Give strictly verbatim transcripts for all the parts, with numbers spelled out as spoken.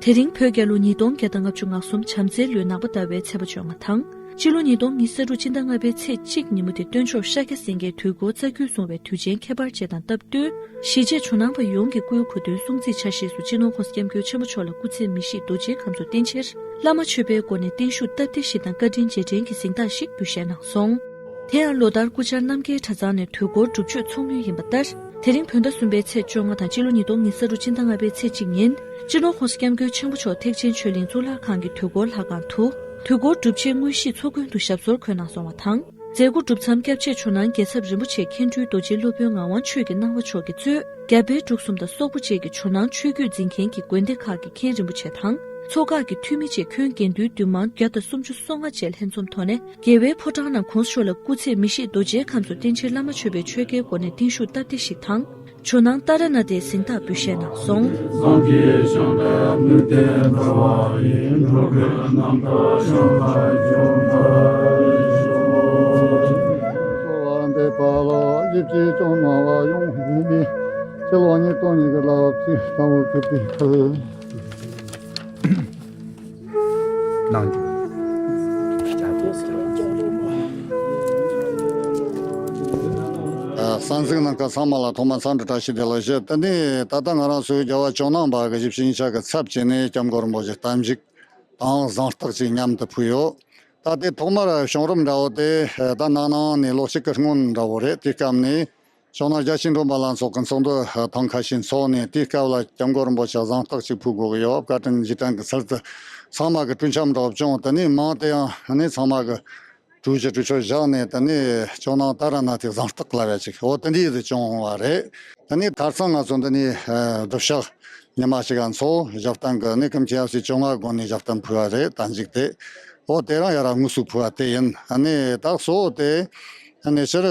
དེ་རིང་བོད་རྒྱལ་ལོ་ཉིས་སྟོང་བརྒྱ་དང་ལྔ་བཅུ་ང་གསུམ་བྱམས་བརྩེའི་ལོའི་ནག་པ་ཟླ་བའི་ཚེས་པ་བཅོ་ལྔ་དང་། སྤྱི་ལོ་ཉིས་སྟོང་ཉི་ཤུ་རྩ་དྲུག་སྤྱི་ཟླ་ལྔ་པའི་ཚེས་གཅིག་ཉིན་མོ་དེ་སྟོན་མཆོག་ཤཱཀྱ་སེང་གེའི་དུས་འཁོར་རྩ་རྒྱུད་བཟུང་བའི་དུས་ཆེན་ཁྱད་པར་ཅན་དང་སྟབས་བསྟུན། གཞིས་བྱེས་ཇོ་ནང་པ་ཡོངས་ཀྱི་སྐུའི་གོ་སྟོན་སྲུང་བརྩིའི་འཆར་གཞིའི་སུ་སྤྱི་ནོར་༸གོང་ས་༸སྐྱབས་མགོན་ཆེན་པོ་མཆོག་ལ་སྐུ་ཚེ་མི་ཤིགས་རྡོ་རྗེའི་ཁམས་སུ་བརྟན་ཕྱིར། བླ་མ་མཆོད་པའི་སྒོ་ནས་བརྟན་བཞུགས་སྟབས་བདེ་ཞིག་དང་བཀའ་དྲིན་རྗེས་དྲན་གྱི་གཟེངས་རྟགས་ཤིག་འབུལ་བཞེས་གནང་སོང་། དེ་ཡང་ལོ་ལྟར་སྐུ་བཅར་རྣམ་རྒྱལ་གྲྭ་ཚང་ནས་དུས་འཁོར་སྒྲུབ་མཆོད་ཚོགས་མུས་ཡིན་པ་ལྟར། དེ་རིང་བོད་ཟླ་གསུམ་པའི་ཚེས་བཅོ་ལྔ་དང་སྤྱི་ལོ་ཉིས་སྟོང་ཉི་ཤུ་རྩ་དྲུག་སྤྱི་ཟླ་ལྔ་པའི་ཚེས་གཅིག་ཉིན། སྤྱི་ནོར་༸གོང་ས་༸སྐྱབས་མགོན་ཆེན་པོ་མཆོག་ཐེག་ཆེན་ཆོས་གླིང་གཙུག་ལག་ཁང་གི་དུས་འཁོར་ལྷ་ཁང་དུ། དུས་འཁོར་སྒྲུབ་ཆེན་དངོས་གཞིའི་ཚོགས་མགོན་དུ་ཞབས་སོར་འཁོད་གནང་སོང་བ་དང་། མཛད་སྒོ་གྲུབ་མཚམས་སྐྱབས་རྗེ་ཇོ་ནང་རྒྱལ་ཚབ་རིན་པོ་ཆེ་མཁན་སྤྲུལ་རྡོ་རྗེ་སློབ་དཔོན་ངག་དབང་ཆོས་ཀྱི་སྣང་བ་མཆོག་གིས་གཙོས་རྒྱ་བལ་འབྲུག་གསུམ་དང་སོག་པོ་བཅས་ཀྱི་ཇོ་ནང་ཆོས་བརྒྱུད་འཛིན་མཁན་གྱི་དགོན་སྡེ་ཁག་གི་མཁན་རིན་པོ་ཆེ་དང་། ཚོགས་ཁག་གི་འཐུས་མི་བཅས་ཁྱོན་དགེ་འདུན་འདུས་མང་བརྒྱ་དང་སུམ་ཅུ་སོ་ལྔ་བཅས་ལྷན་འཛོམས་ཐོག་ནས། རྒྱལ་བའི་ཕོ་བྲང་ནང་༸གོང་ས་མཆོག་ལ་སྐུ་ཚེ་མི་ཤིགས་རྡོ་རྗེའི་ཁམས་སུ་བརྟན་ཕྱིར་བླ་མ་མཆོད་པའི་ཆོ་གའི་སྒོ་ནས་བརྟན་བཞུགས་སྟབས་བདེ་ཞིག་དང་། ཇོ་ནང་ཏཱ་ར་ནཱ་ཐའི་གཟེངས་རྟགས་འབུལ་བཞེས་གནང་སོང་། གནང་རྒྱུ། ཨ། གསན་གཟིགས་གནང་མཁན་ཚང་མ་ལ་ཐོག་མར་འཚམས་འདྲི་བཀྲ་ཤིས་བདེ་ལེགས་ཞུ། དེ་ནས་ད་ལྟ་ང་རང་ཚོའི་རྒྱལ་བ་ཇོ་ནང་པ་གི་བཞི་བཅུ་ཞེ་གཉིས་ཆ་གི་ཚབ་བྱས་ནས་སྐྱབས་མགོན་རིན་པོ་ཆེ་གཏམ་བཞུགས་དང་གཟེངས་རྟགས་ཅིག་མཉམ་དུ་ཕུལ་ཡོད། ད་དེ་ཐོག་མར་བྱུང་རིམ་འདྲ་བོ་དེ་ད་ནང་ནང་ནས་ལོ་གཅིག་གི་སྔོན་འདྲ་བོ་རེད། དེ་སྐབས་ནས། ཇོ་ནང་རྒྱལ་སྤྱིའི་མགྲོན་པ་ལྷན་ཚོགས་ཀྱི་ཚོགས་འདུ་ཐེངས་ཁ་ཤས་འཚོགས་ནས། དེའི་སྐབས་ལ་སྐྱབས་མགོན་རིན་པོ་ཆེ་གཟེངས་རྟགས་ཅིག་ཕུལ་དགོས་ཀྱི་ཡོད། བཀའ་དྲིན་རྗེས་དྲན་གྱི་ཚུལ་དུ་ཚང་མ་གི་གྲོས་འཆམ་འདྲ་བོ་བྱུང་། དེ་ནས་མིང་དེ་ཡང་ནི་ཚང་མ་གི་གྲོས་གཞི་གྲོས་ཆོད་བཞག་ནས། དེ་ནས་ཇོ་ནང་ཏཱ་ར་ནཱ་ཐའི་གཟེངས་རྟགས་ལབ་ཡ་ཅིག་འོ་དེ་འདྲ་ཞིག་བྱུང་བ་རེད། དེ་ནས་ཁ་སང་ང་ཚོ་འདི་ནས་ཨ་སྒྲུབ་ཞག་ཉི་མ་ཞིག་ག་འཚོགས། ཞབས་བརྟན་གྱི་ནི་ཀུན་མཁྱེན་ཡབ་སྲས་བཅོ་ལྔ་སྒོ་ནས་ཞབས་བརྟན་ཕུལ་བ་རེད། གཏན་གཅིག་དེ། འོ་དེ་རང་ཡར་དངོས་སུ་ཕུལ་བ་དེ་ཡིན། ཨ་ནི་ད་གཙོ་བོ་དེ་ཨ་ནི་སྤྱིར་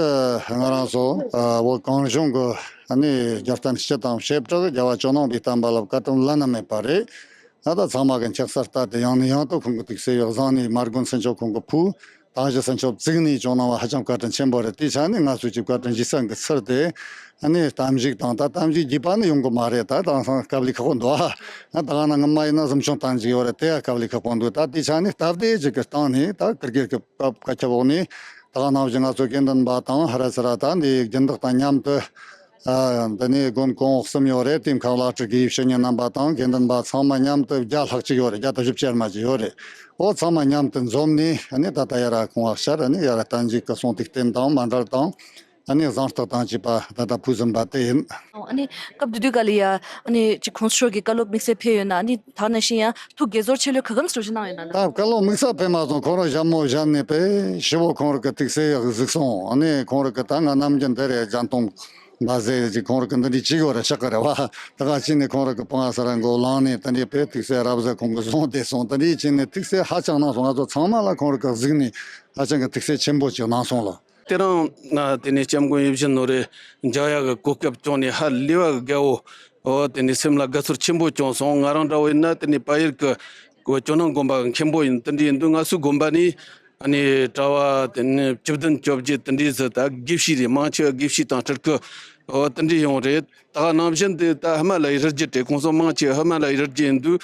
ང་རང་ཚོ་ཨ་བོད་གངས་ལྗོངས་ཀྱི་ཨ་ནི་རྒྱལ་བསྟན་སྤྱི་དང་བྱེ་བྲག་རྒྱལ་བ་ཇོ་ནང་པའི་བསྟན་པ་ལ་བཀའ་དྲིན་བླ་ན་མེད་པ་རེད། ད་ལྟ་ཚང་མ་གི་འཁྱག་སར་ལྟ་སྟེ་ཡང་ནས་ཡང་དུ་ཁོང་གི་ཐུགས་སྲས་ཡོད་བཟང་ནས་མར་དགོན་ཚུན་ཆད་ཁོང་གི་ཕུལ། དང་ཞི་ས་མཆོག་བཙུགས་ནས་བྱུང་གནང་བ་ཧ་ཅང་བཀའ་དྲིན་ཆེན་པོ་རེད། དེའི་ཆ་ནས་ང་ཚོས་ཀྱི་བཀའ་དྲིན་རྗེས་དྲན་གྱི་ཚུལ་དུ་ཨ་ནི་གཏམ་བཞུགས་དང་། ད་གཏམ་བཞུགས་རྒྱས་པ་ནི་ཡོང་གི་མ་རེད། ད་དེང་སང་དཀའ་ལས་ཁག་པོ་འདུག་ཨ། ད་ག་ན་སྔོན་མ་ཡིན་ན་གཟིམ་ཆུང་གཏམ་བཞུགས་ཡོད་རེད། དེ་ཡང་དཀའ་ལས་ཁག་པོ་འདུག་ད་དེའི་ཆ་ནས་སྟབས་བདེ་ཅིག་གི་སྟེང་ནས་ད་ཀིར་ཀིར་གྱི་བཀའ་ཁྱབ་འོག་ནས། ད་ག་ནང་བཞིན་ང་ཚོ་དགེ་འདུན་པ་དང་ཧ་ར་ཚ་ར་ད་འདི་སྦྱིན་བདག་དང་མཉམ་དུ། ཨ། འདི་ནས་དགོན་གོང་འོག་གསུམ་ཡོད་རེད། དེའི་ཁག་བླ་སྤྲུལ་དགེ་བའི་བཤེས་གཉེན་རྣམ་པ་དང་དགེ་འདུན་པ་ཚང་མ་མཉམ་དུ་བརྒྱ་ལྷག་ཅིག་ཡོད་རེད། བརྒྱ་དང་བཞི་བཅུ་མ་ཅིག་ཡོད་རེད། འོ་ཚང་མ་མཉམ་དུ་འཛོམས་ནས་ཨ་ནི་ད་ལྟ་ཡར་ར་གོང་བ་ཤར་ཨ་ནི་ཡར་ར་གཏན་འཇགས་ཀྱི་གསུང་ཐུགས་རྟེན་དང་མཎྜལ་དང་ཨ་ནི་གཟེངས་རྟགས་དང་བཅས་པ་ད་ལྟ་ཕུལ་ཟིན་པ་དེ་ཡིན། ཨ་ནི་སྐབས་དེ་དུས་ག་ལ་ཡ་ཨ་ནི་ཅིག་༸གོང་ས་མཆོག་གི་བཀའ་སློབ་དམིགས་བསལ་ཕེབས་ཡོད་ན། ཨ་ནི་ད་ག་ནང་བཞིན་ཡང་ཐུགས་དགྱེས་ཚོར་ཆེ་ལོས་ག་གམ་སོ་ཞིག་གནང་ཡོད་ན་ལ། ད་བཀའ་སློབ་དམིགས་བསལ་ཕེབས་མ་སོང་། ཁོང་རང་ཞལ་མོ་བཞག་ནས་དཔེ་ཞེ་པོ་ཁོང་རང་གི་ཐུགས་སྲས་གཟིགས་སོང་། ཨ་ནི་ཁོང་རང་གི་ད་ང་ནམ་རྒྱུན་འདི་རེད། རྒྱན་སྟོང་མ་ཟེར་ཅིག་ཁོང་རང་གི་འདི་འདྲའི་བྱེད་དགོས་རེད་ཤག་གི་རེད་བ། ད་ག་ཅིག་ནས་ཁོང་རང་གི་པང་ས་ར་མགོ་ལངས་ནས་དེ་འདྲའི་དཔེ་ཐུགས་སྲས་རབ་གསལ་ཁོང་གི་བཟུང་བསྡད་སོང་། དེ་འདྲའི་ཅིག་ནས་ཐུགས་སྲས་ཧ་ཅང་གནང་སོང་། ང་ཚོ་ཚང་མ་ལ་ཁོང་རང་གི་གཟིགས་ནས་ཧ་ཅང་གི་ཐུགས་སྲས་ཆེན་པོ་ཅིག་གནང་སོང་ལ། དེ་རིང་ང་དེ་ནས་སྐྱབས་མགོན་ཡིད་བཞིན་ནོར་བུ་མཇལ་ཡག་གི་གོ་སྐབས་བྱུང་ནས་ཧ་ལས་པ་གི་དགའ་བོ། འོ་དེ་ནས་སེམས་ལ་དགའ་ཚོར་ཆེན་པོ་བྱུང་སོང་། ང་རང་འདྲ་བོ་ཡིན་ན་དེ་ནས་བལ་ཡུལ་གི་ཇོ་ནང་དགོན་པ་གི་མཁན་པོ་ཡིན། དེ་འདྲ་ཡིན་དུས་ང་ཚོའི་དགོན་པ་ནས་ཨ་ནི་གྲྭ་བ་དེ་ནས་བཅུ་བདུན་བཅོ་བརྒྱད་དེ་འདྲའི་ཟིག་ད་དགེ་བཤེས་རེད། མང་ཆེ་བ་དགེ་བཤེས་དང་སྤྲུལ་སྐུ་འོ་དེ་འདྲ་ཡོང་རེད། ད་ག་ནང་བཞིན་དེ་ད་ཧི་མ་ལ་ཡའི་རི་རྒྱུད་དེ་ཁོང་ཚོ་མང་ཆེ་བ་ཧི་མ་ལ་ཡའི་རི་རྒྱུད་ཡིན་དུས།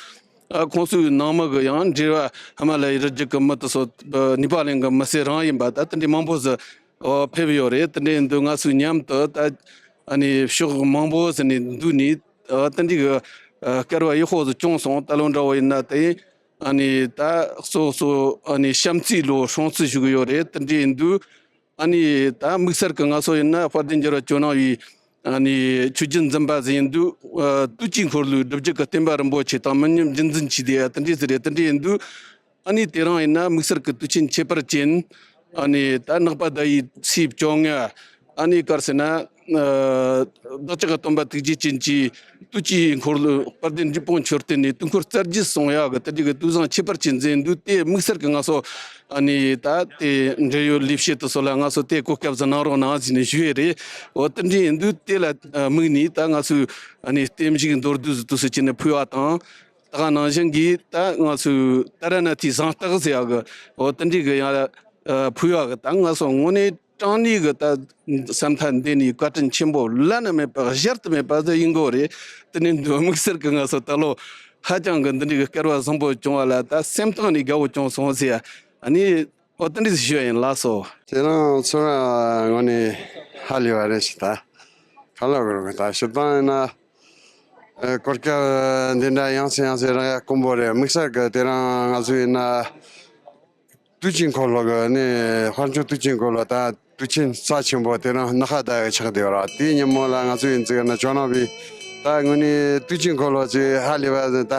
ཨ། ཁོང་ཚོའི་ནང་མི་གི་ཡང་འབྲེལ་བ་ཧི་མ་ལ་ཡའི་རི་རྒྱུད་ཀྱི་མི་དེ་ཚོ་ཨ་ནེ་པ་ལན་གྱི་མི་སེར་རང་ཡིན་པ་ད་དེ་འདྲའི་མང་པོ་ཟིག་ཨོ་ཕེབས་ཡོད་རེད། དེ་འདྲ་ཡིན་དུས་ང་ཚོས་མཉམ་དུ་ད་ཨ་ནི་ཕྱོགས་མང་པོ་ཟིག་ནས་འདུས་ནས་ཨ་དེ་འདྲའི་གི་ཨ་སྐལ་བ་ཡག་པོ་ཟིག་བྱུང་སོང་། ད་ལོ་འདྲ་བོ་ཡིན་ན་དེ་ཨ་ནི་ད་གཙོ་གཙོ་ཨ་ནི་བྱམས་བརྩེའི་ལོ་སྲུང་བརྩི་ཞུ་གི་ཡོད་རེད། དེ་འདྲ་ཡིན་དུས། ཨ་ནི་ད་དམིགས་བསལ་གྱི་ང་ཚོ་ཡིན་ན་དཔལ་ལྡན་རྒྱལ་བ་ཇོ་ནང་བའི་ཨ་ནི་ཆོས་རྒྱུན་འཛིན་པ་ཟིག་ཡིན་དུས། ཨ། དུས་ཀྱི་འཁོར་ལོའི་སྒྲུབ་བརྒྱུད་ཀྱི་བསྟན་པ་རིན་པོ་ཆེ་དང་མི་ཉམས་རྒྱུན་འཛིན་བྱས་ཏེ་དེ་འདྲའི་ཟིག་རེད། དེ་འདྲ་ཡིན་དུས་ཨ་ནི་དེ་རིང་ཡིན་ན་དམིགས་བསལ་གྱི་དུས་ཆེན་ཁྱད་པར་ཅན། ཨ་ནི་ད་ནག་པ་ཟླ་བའི་ཚེས་བཅོ་ལྔ། ཨ་ནི་ག་རེ་ཟེར་ན། ཨ། བདག་ཅག་གི་སྟོན་པ་ཐུགས་རྗེ་ཅན་གྱིས་དུས་ཀྱི་འཁོར་ལོ་དཔལ་ལྡན་འབྲས་སྤུངས་མཆོད་རྟེན་ནས་དུས་འཁོར་རྩ་རྒྱུད་གསུང་ཡག་གི་དེ་འདྲའི་གི་དུས་བཟང་ཁྱད་པར་ཅན་ཟིག་ཡིན་དུས། དེ་དམིགས་བསལ་གྱི་ང་ཚོ་ཨ་ནི་ད་དེ་འབྲེལ་ཡོད་ལས་བྱེད་དེ་ཚོ་ལ་ང་ཚོ་དེ་གོ་སྐབས་ཟིག་གནང་རོགས་གནང་ཟེར་ནས་ཞུ་ཡས་རེད། འོ་དེ་འདྲ་ཡིན་དུས་དེ་ལ་དམིགས་ནས་ད་ང་ཚོས་ཨ་ནི་བརྟན་བཞུགས་མདོར་བསྡུས་ཟིག་དུས་སུ་བྱས་ནས་ཕུལ་བ་དང་། ད་ག་ནང་བཞིན་གྱིས་ད་ང་ཚོས་ཏཱ་ར་ནཱ་ཐའི་གཟེངས་རྟགས་ཟེར་ཡག་གི་འོ་དེ་འདྲའི་གི་ཡང་ཕུལ་ཡག་གི་ད་ང་ཚོ་དངོས་གནས་དྲང་གནས་གི་ད་སེམས་ཐག་འདི་ནས་བཀའ་དྲིན་ཆེན་པོ་བླ་ན་མེད་པ་གཞལ་དུ་མེད་པ་ཟིག་ཡིན་གོ་རེད། དེ་ནས་འདི་དམིགས་བསལ་གི་ང་ཚོ་ད་ལོ་ ཧ་ཅང་གི་འདི་འདྲའི་གི་སྐལ་བ་བཟང་པོ་བྱུང་བ་ལ་ད་སེམས་གཏིང་ནས་དགའ་བོ་བྱུང་སོང་ཟེར། ཨ་ནི་ཨོ་དེ་འདྲ་ཞུ་ཡ་ཡིན། ལགས་སོ། དེ་རིང་ཚོར་བ་ངོ་ནས་ཧ་ལས་པ་རེད་ཞེས། ད་ག་ལ་དགོས་རུང་ད་སྤྱིར་བཏང་ཡིན་ན། ཨེ་གོ་སྐབས་འདི་འདྲ་ཡང་སེ་ཡང་སེ་རག་ཡ་དཀོན་པོ་རེད། དམིགས་བསལ་གྱི་དེ་རིང་ང་ཚོ་ཡིན་ན་དུས་ཆེན་འཁོར་ལོ་གི་ནི་དཔལ་འབྱོར་དུས་ཆེན་འཁོར་ལོ་ད་དུས་ཆེན་རྩ་ཆེན་པོ་དེ་རིང་ནག་ཁ་ཟླ་གི་ཆགས་བསྡད་ཡོད་ར། དེའི་ཉིན་མོ་ལ་ང་ཚོ་ཡིན་ཙིག་ན་ཇོ་ནང་པའི་ད་དངོས་གནས་དུས་ཆེན་འཁོར་ལོ་ཅིག་ཧ་ལས་པ་ཟིན་ད་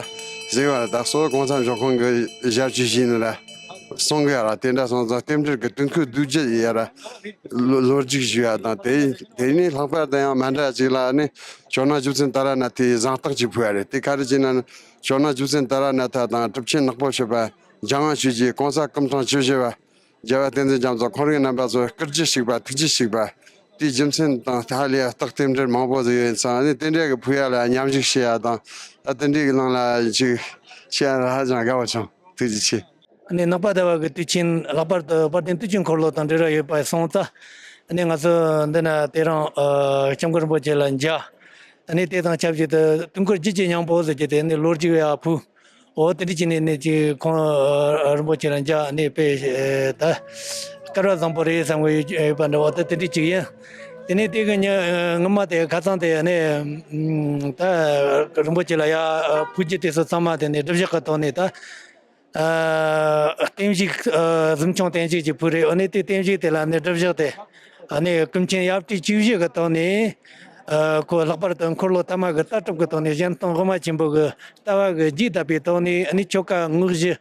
ཟིན་བ་ད་གཙོ་བོ་གོང་ས་མཆོག་ཁོང་གི་ཞབས་ཕྱི་བཞིན་ལ། གསུང་གི་ཡ་ར། དེ་འདྲ་སོང་ཙང་རྟེན་འབྲེལ་གྱི་དུས་འཁོར་བསྡུ་རྒྱུ་ཡ་ར། ལོ་ལོ་རྒྱུས་ཞུ་ཡ་དང་དེ་དེ་ནས་ལྷག་པར་དུ་ཡང་མ་འདྲ་ཅིག་ལ་ནི་ཇོ་ནང་རྗེ་བཙུན་ཏཱ་ར་ནཱ་ཐའི་གཟེངས་རྟགས་ཅིག་ཕུལ་ཡ་རེད། དེ་ག་རེ་ཅིག་ན་ཇོ་ནང་རྗེ་བཙུན་ཏཱ་ར་ནཱ་ཐ་དང་གྲུབ་ཆེན་ནག་པོ་ཆེ་བ་འཇམ་དབྱངས་ཆོས་རྗེ་གོང་ས་སྐུ་ཕྲེང་བཅུ་བཞི་བ་རྒྱལ་བ་བསྟན་འཛིན་རྒྱ་མཚོ་ཁོང་རང་རྣམ་པ་ཚོ་སྐུ་རྒྱུད་གཅིག་པ་ཐུགས་རྒྱུད་གཅིག་པ། དེའི་རྒྱུ་མཚན་དང་ད་ལས་རྟགས་རྟེན་འབྲེལ་མང་པོ་ཟིག་ཡོད་ཙང་ནི་དེ་འདྲ་གི་ཕུལ་ཡ་ལ་མཉམ་ཞུགས་བྱེད་ཡ་དང་ད་དེ་འདྲའི་གི་ནང་ལ་ཅིག་བྱེད་ཡ་ཧ་ཅང་དགའ་བོ་བྱུང་། ཐུགས་རྗེ་ཆེ། ནི་ནག་པ་ཟླ་བ་གི་དུས་ཆེན་ལྷག་པར་དུ་དཔལ་ལྡན་དུས་ཆེན་འཁོར་ལོ་དང་འབྲེལ་བ་ཡོད་པ་སོང་ཙང་། ནི་ང་ཚོ་འདི་ན་དེ་རིང་ཨ་སྐྱབས་མགོན་རིན་པོ་ཆེ་ལ་མཇལ། ནི་དེ་དང་ཆབས་ཅིག་ཏུ་དུས་འཁོར་རྒྱུད་ཀྱི་སྙིང་པོ་ཟེར་གྱི་དེ་ནི་ལོ་རྒྱུས་ཡ་ཕུལ། འོ་དེ་འདྲ་བྱས་ནས་ནི་ཅིག་ཁོང་ཨ་རིན་པོ་ཆེ་ལ་མཇལ་ནི་དཔེ་ཨེ་ད་སྐལ་བ་བཟང་པོ་རེད་བསམ་གི་ཡོད་ཡོད་པ་འདྲ་བ་ད་དེ་འདྲ་ཅིག་ཡིན། དེ་ནས་དེ་གི་ཉི་སྔོན་མ་དེ་ཁ་སང་དེ་ནི་ཨམ་ད་རིན་པོ་ཆེ་ལ་ཡ་ཨ་ཕུལ་རྒྱུ་དེ་ཚོ་ཚང་མ་དེ་ནི་སྒྲུབ་བཞག་གི་ཐོག་ནས་ད། ཨ་བརྟན་བཞུགས་ཨ་གཟིམ་ཆུང་བརྟན་བཞུགས་ཀྱི་ཕུལ་རེད། ཨ་ནི་དེ་བརྟན་བཞུགས་དེ་ལ་ནི་སྒྲུབ་བཞག་དེ་ཨ་ནི་ཀུན་མཁྱེན་ཡབ་བྲིས་བཅུ་བཞི་གི་ཐོག་ནས་ཨ་ཁོ་ལྷག་པར་དུ་འཁོར་ལོ་ཐ་མ་གི་ལྟ་གྲུབ་ཀྱི་ཐོག་ནས་གཞན་སྟོང་དབུ་མ་ཆེན་པོ་གི་ལྟ་བ་གི་རྒྱས་བཏབ་པའི་ཐོག་ནས་ཨ་ནི་ཆོ་ག་དངོས་གཞི་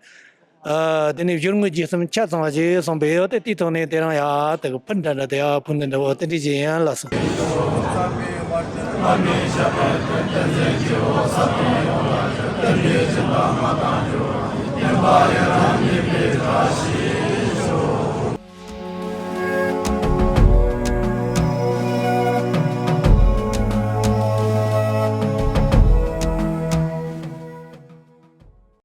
ཨ་དེ་ནས་སྦྱོར་དངོས་རྗེས་གསུམ་ཆ་ཚང་བ་ཞིག་གསུངས་པས། ཨ་དེ་དེའི་ཐོག་ནས་དེ་རིང་ཡ་དེ་གི་ཕུལ་འདྲ་འདྲ་དེ་ཡ་ཕུལ་འདྲ་འདྲ་བོ་དེ་འདྲ་ཞིག་ཡིན་ལགས་སོ།